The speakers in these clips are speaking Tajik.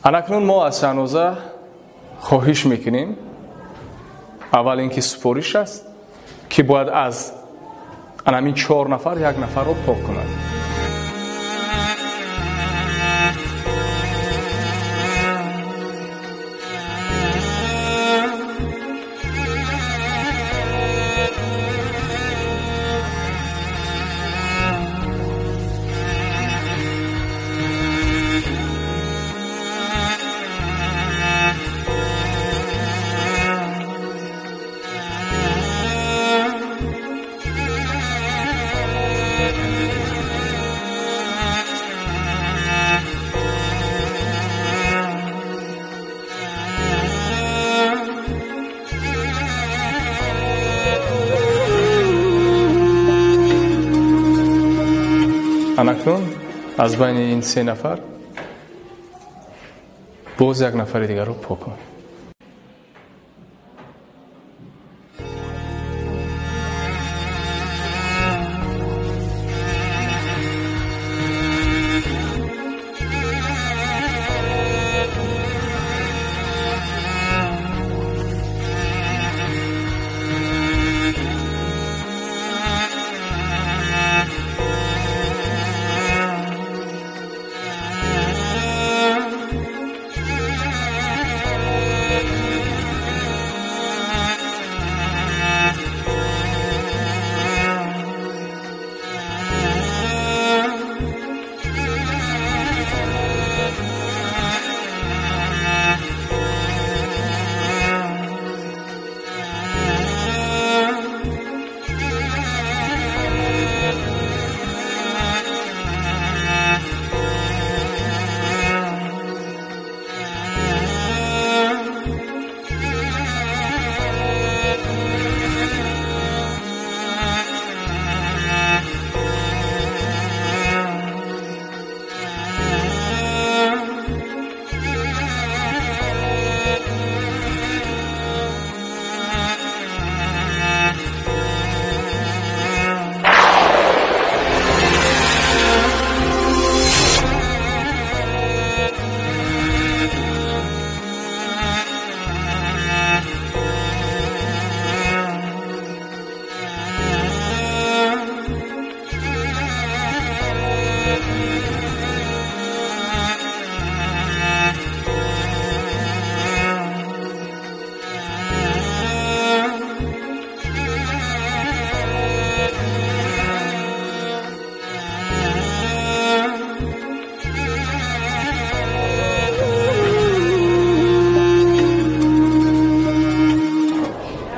Анакнун мо аз Шаҳноза хоҳиш мекунем, аввал ин ки супориш аст, ки бояд аз анамин 4 нафар як нафарро пок кунад. Анакнун аз байни ин 3 нафар боз як нафари дигарро пок кун.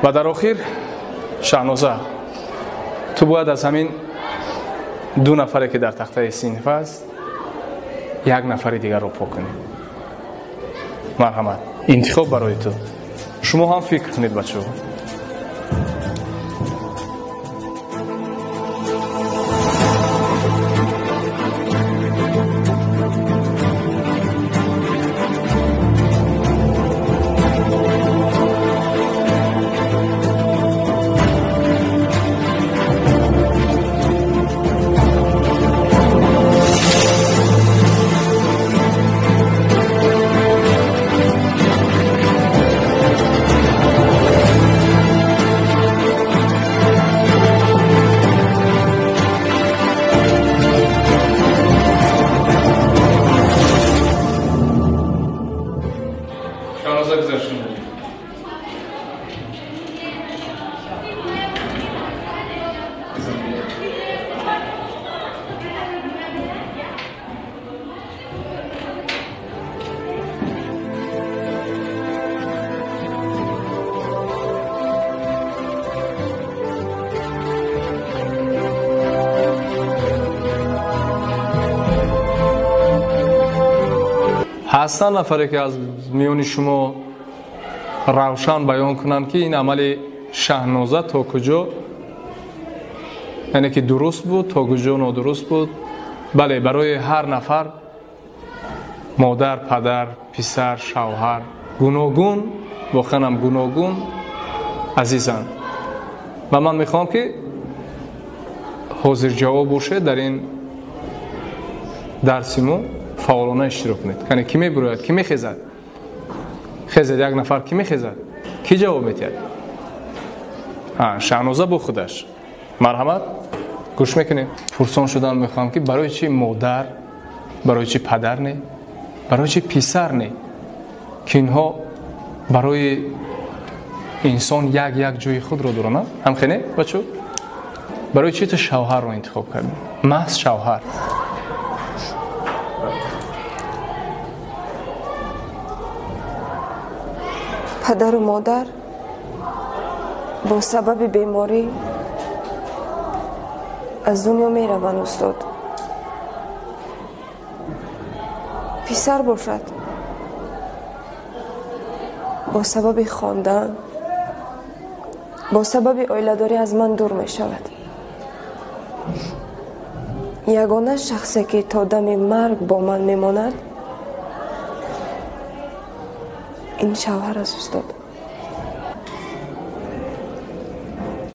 Ва дар охир Шаҳноза, ту бояд аз ҳамин 2 нафаре ки дар тахтаи синф аст як нафари дигарро пок кунӣ. Марҳамат, интихоб барои ту. Шумо ҳам фикр кунед, бачаҳо. Ҳастанд нафаре ки аз миёни шумо равшан баён кунанд, ки ин амали Шаҳноза то куҷо, яъне ки дуруст буд, то куҷо нодуруст буд? Бале, барои ҳар нафар модар, падар, писар, шавҳар гуногун, воқеан ҳам гуногун азизанд. Ва ман мехоҳам ки ҳозирҷавоб бошед дар ин дарси мо. Фаъолона иштирок кунед. Кане, кӣ мебирояд, кӣ мехезад? Хезед, як нафар кӣ мехезад? Кӣ ҷавоб медиҳад? Шаҳноза бо худаш. Марҳамат, гӯш мекунем. Пурсон шудан мехоҳам, ки барои чӣ модар, барои чӣ падар не, барои чӣ писар не, ки инҳо барои инсон як як ҷои худро доранд. Ҳамхене, бачо? Барои чӣ ту шавҳарро интихоб кардӣ? Маҳз шавҳар. Падару модар бо сабаби беморӣ аз дунё мераванд, устод. Писар бошад, бо сабаби хондан, бо сабаби оиладорӣ аз ман дур мешавад. Ягона шахсе, ки то дами марг бо ман мемонад, ин шавҳар аст, устод.